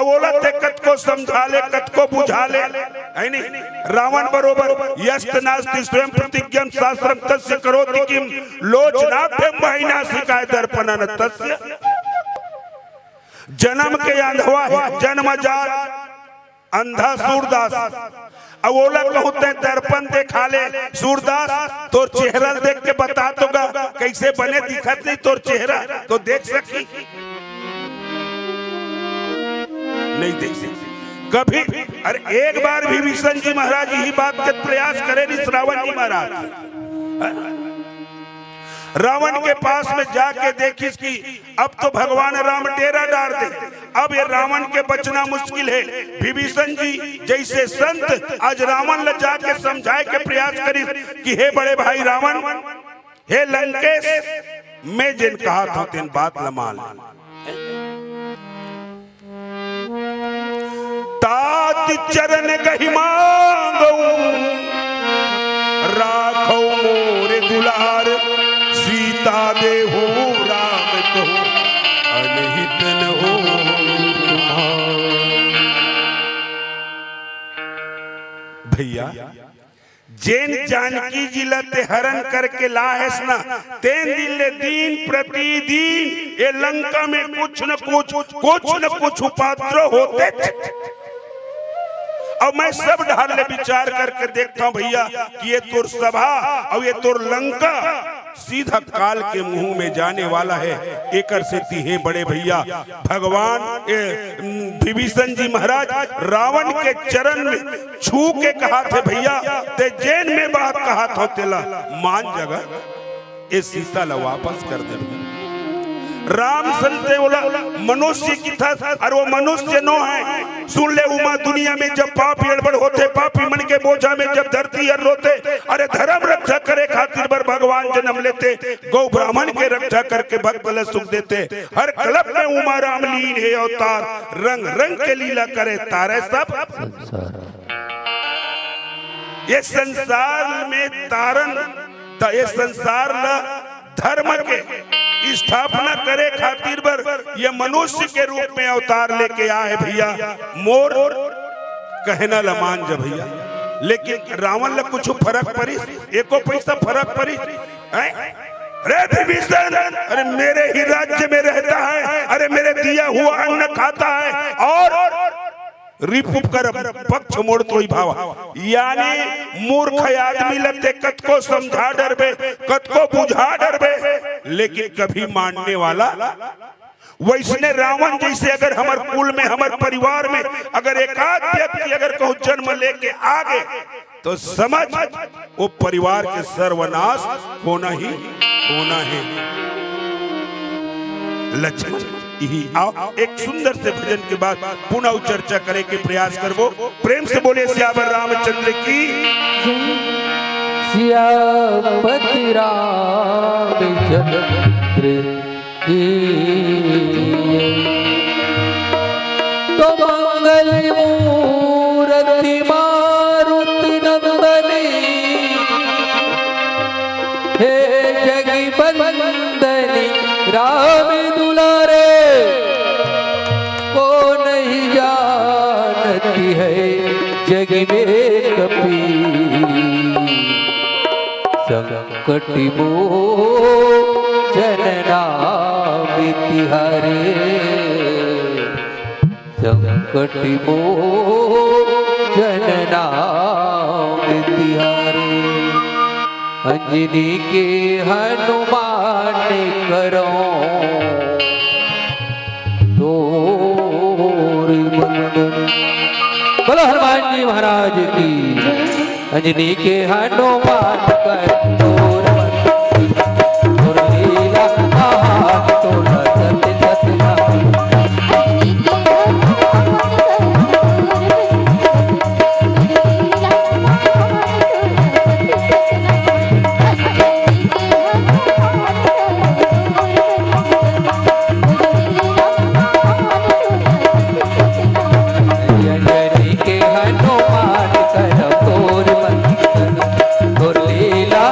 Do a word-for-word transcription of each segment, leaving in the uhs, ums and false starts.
अब ओला ते कतको समझा ले, कतको बुझा ले, है नहीं? रावण बरोबर यस्त नास्ति स्वयं प्रतिज्ञम शास्त्रम तस्य करोति किम, लोचनाभ्यम बहिनासिकाय दर्पणन तस्य। जन्म के अंधवा हे, जन्मजात अंधा सूरदास। अब ओला कहूं ते दर्पण देखा ले सूरदास, तोर चेहरा ल देख के बता तो गा, कैसे बने दिखत नहीं तोर चेहरा, तो देख सकी नहीं देख सकी कभी। अरे एक बार भी विभीषण जी महाराज यही बात के प्रयास करे नहीं, रावण जी महाराज। रावण के पास में जाके देखिस कि अब तो भगवान राम डेरा डार दे, अब ये रावण के बचना मुश्किल है। विभीषण जी जैसे संत आज रावण ल जाके समझाए के प्रयास करिस कि हे बड़े भाई रावण, हे लंकेश, मैं जेन कहा था तेन बात ल मान ले। तात चरण गहि मांगऊ, राखौ मोर दुलार, सीता देहु राम कहु, अनहित न हो तुम्हार। भैया, जेन जानकी जी ला ते हरण करके लाहेस ना, तेन दिन ले दिन प्रतिदिन ये लंका में कुछ न कुछ, कुछ न कुछ उपद्रव होते। अब मैं सब ढार ले विचार करके देखता हूँ भैया कि ये तोर सभा और ये तोर लंका सीधा काल के मुंह में जाने वाला है। एकर सेती हे बड़े भैया, भगवान ए, विभीषण जी महाराज रावण के चरण में छू के कहा थे, भैया, ते जेन में बात कहा था तेला मान जगा, ए सीता ला वापस कर दे भैया। राम संते बोला, मनुष्य की था, और वो मनुष्य नो है। सुन ले उमा, दुनिया में जब पाप एड़बड़ होते, पापी मन के बोझा में जब धरती हर रोते, अरे धर्म रक्षा करे खातिर बर भगवान जन्म लेते, गौ ब्राह्मण के रक्षा करके भक्त ल सुख देते। हर कलप में उमा राम लीन हे अवतार, रंग रंग के लीला करे तारे सब संसार। ये संसार में तारन, त ये संसार ल धर्म के स्थापना करे खातिर बर ये मनुष्य के रूप में अवतार लेके आए भैया। मोर कहना ल मान जा भैया, लेकिन रावण ल कुछ फरक परिस, एको पैसा फरक परिस? हैं? अरे विभीषण, अरे मेरे ही राज्य में रहता है, अरे मेरे दिया हुआ अन्न खाता है और रिपुप कर पक्ष मोड़ तोई भावा, यानी मूर्ख आदमी ल ते कतको समझा डरबे, कतको बुझा डरबे, लेकिन कभी मानने वाला। वैसने रावण जैसे अगर हमर कुल में, हमर परिवार में अगर एकाध व्यक्ति अगर कहूं जन्म लेके आ गे, तो समझ वो परिवार के सर्वनाश होना ही होना है। लक्ष्मण, यही आओ, एक सुंदर से भजन के बाद पुनः चर्चा करे के प्रयास करबो। प्रेम से बोले सियावर रामचंद्र की। सियापति रामचंद्र की। तो मंगल मूरति मारुति नंदनी, हे जगि बंदनी राम दुलारे। को नहीं जानती है जग में कपी, संकट मोचन नाम तिहारे। संकट मोचन नाम तिहारे। अंजनी के हनुमान करो तोर बंदन। बोलो हनुमान जी महाराज की। अंजनी के हनुमान कर तोर बंदन। तोर लीला महान तोर सत सत नाम। अंजनी के हनुमान करब तोर बंदन, तोर लीला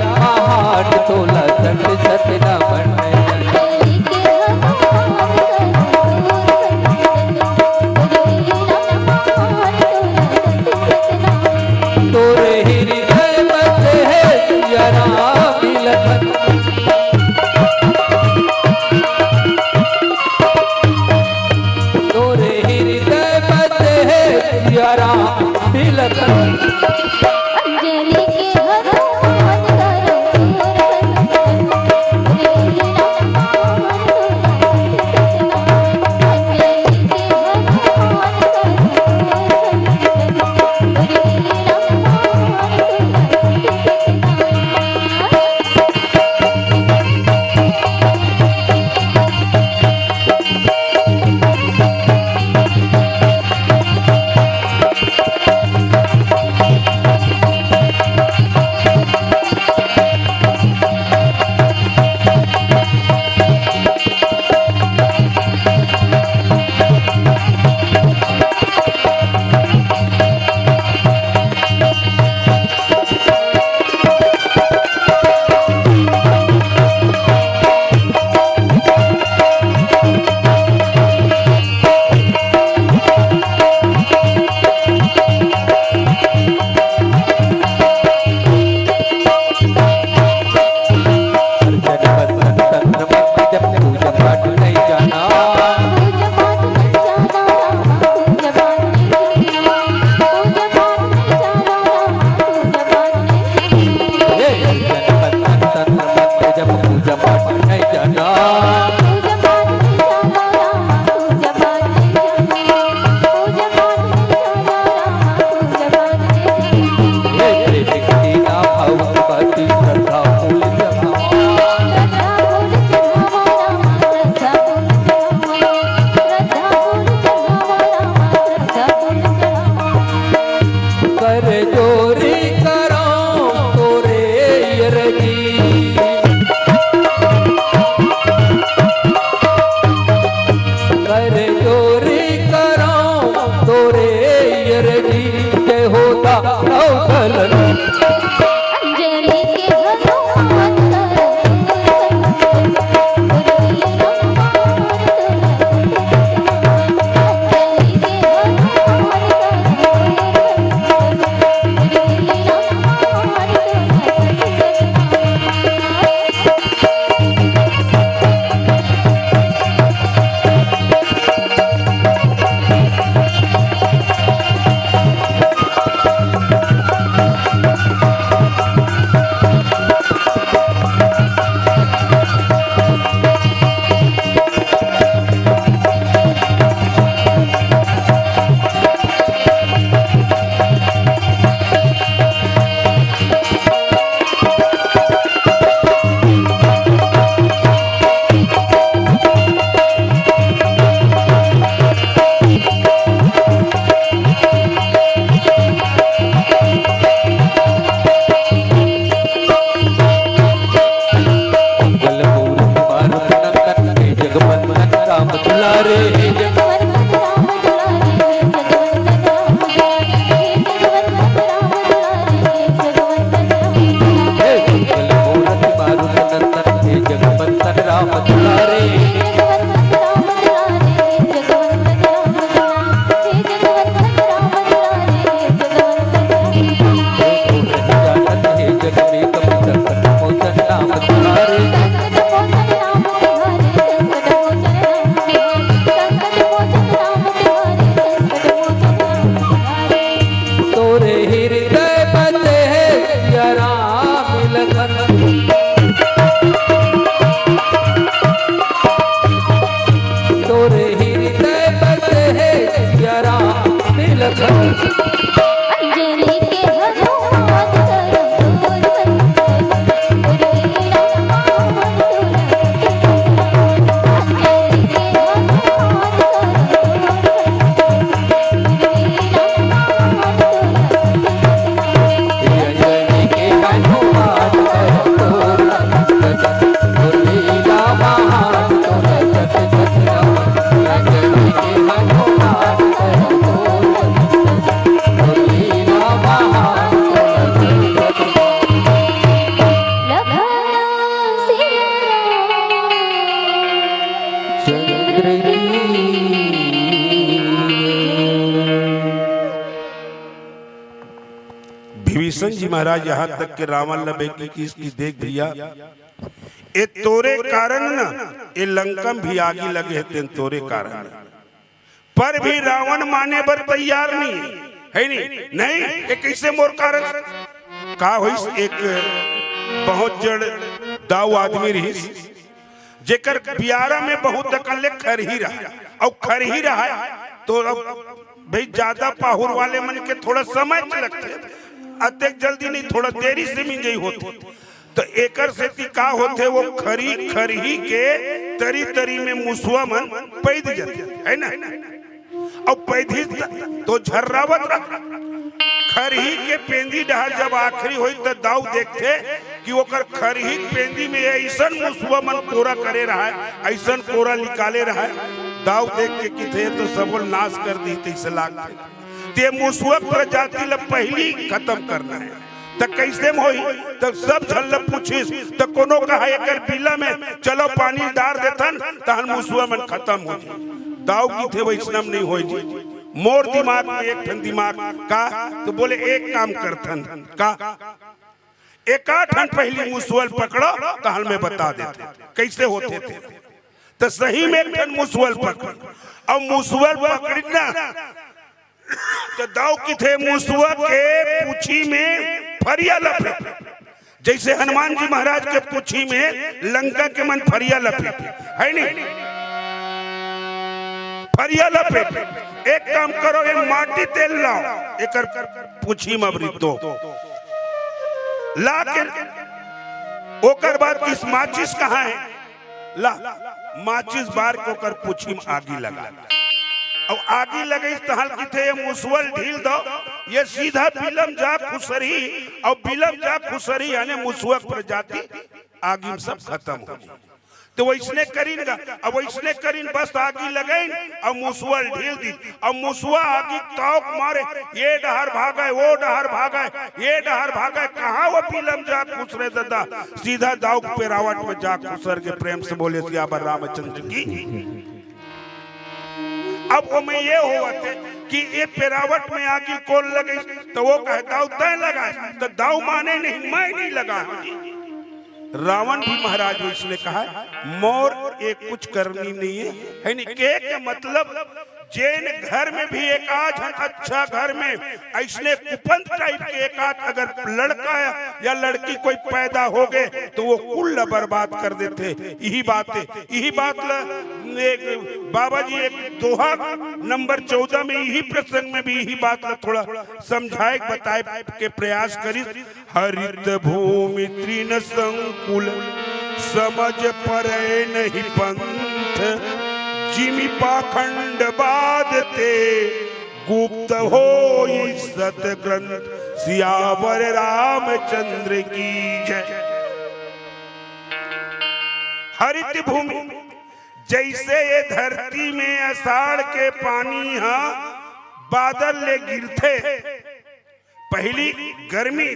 तोरे अरजी जय हो दानव दलन। अंजलि के हनुमान मंगल मूर्ति मारुति नंदन हे जगवंदन राम दुलारे। हे मंगल मूर्ति मारुति नंदन हे जगवंदन राम दुलारे। तोरे हृदय बसे हे सिया राम लखन। तोरे हृदय बसे हे सिया राम लखन। अंजलि के हनुमान विभीषण जी महाराज यहाँ तक के रावण ला बेनती किहिस कि देख भैया, ए तोरे कारण न ए लंका म भी आगी लगे हे, तेन तोरे कारण। पर भी रावण माने बर तैयार नहीं हे, हे नहीं? नहीं, ए कइसे मोर कारण? का होइस, एक बहुत जड़ दाऊ आदमी रहिस, जेकर बियारा में बहुत अकन ले खरही रहा, अउ खरही रहा तो अब भाई ज्यादा पाहुर वाले मन के थोड़ा समय लगथे, अतेक जल्दी नहीं, थोड़ा देरी से मिंजई होथे। तो एकर सेती का होथे, वो खरी खरही के तरी तरी में मुसवा मन पैद जथे, हे ना? अउ पैदी त-, तो झर्रावत रहा। खरही के पेंदी डहर जब आखिरी होई, त दाऊ देखथे कि ओकर खरही के पेंदी में अइसन मुसवा मन कोरा करे रहा हे, अइसन कोरा निकाले रहा हे। दाऊ देख के किथे, "तो सबो ल नाश कर दी," तइसे लागथे। ते मुसवा प्रजाति ल पहिली खतम करना हे। त कइसे म होई? त सब झन ल पूछिस, त कोनो कहा, "एकर बिला में चलो पानी डार देथन, तहन मुसवा मन खतम हो जाई।" दाऊ किथे, "वइसना म नइ होय जी, मोर दिमाग में एक ठन दिमाग।" "का?" तो बोले, "एक काम करथन।" "का?" "एका ठन पहिली मुसवा ल पकड़ो, तहन मैं बता देथन कइसे होथे ते।" त सही में एक ठन मुसवा ल पकड़, अउ मुसवा ल पकड़िन ना, त दाऊ किथे मुसवा के पूछी में फरिया लपेट, जइसे हनुमान जी महाराज के पूछी में लंका के मन फरिया लपेट, हे नहीं? फरिया लपेट। "एक काम करो, ए माटी तेल लाओ, एकर पूछी म अबरी दो।" ला के ओकर बाद किस, "माचिस कहाँ हे?" ला, माचिस बार के ओकर पूछी म आगी लगा। अउ आगी लगइस तहन किथे, "ए मुसवा ल ढील दो, ए सीधा बिला म जा खुसरही, अउ बिला म जा खुसरही, याने मुसवा के प्रजाति आगी म सब खतम हो जाही।" तो वइसने करिन गा, अब वइसने करिन, बस आगी लगइन, अब मुसवा ल ढील दिस, अब मुसवा आगी तौक मारे, ये डहर भागय, वो डहर भागय, ये डहर भागय, कहाँ वो बिलम जा खुसरे ददा, सीधा दाऊ के पेरावट में जा खुसर गे। प्रेम से बोले सियावर रामचंद्र की। अब ओमे ये होवत हे कि ये पेरावट में आगी कोन लगइस, तो वो कहे, "दाऊ तैं लगाय," तो दाऊ माने नहीं, "मैं नहीं लगाय हँव जी।" रावण भी महाराज वइसने कहा, "मोर ये कुछ करनी नहीं है, है नहीं।" कहे के मतलब, जेन घर में भी एकाध झन अच्छा घर में अइसने कुपंथ type के एकाध अगर लड़का या, या लड़की कोई पैदा हो गए, तो वो कुल ला बर्बाद कर देथे। यही बात हे, यही बात ला एक बाबा जी एक दोहा नंबर चौदह में यही प्रसंग में भी यही बात ला थोड़ा समझाए, बताए के प्रयास करिस। हरित भूमि तृण संकुल समझ परे नहीं पंथ, जिमि पाखंड बाधते गुप्त होई सत ग्रंथ। सियावर रामचंद्र की जय। हरित भूमि, जइसे ये धरती में अषाढ़ के पानी ह बादल ले गिरथे, पहिली गर्मी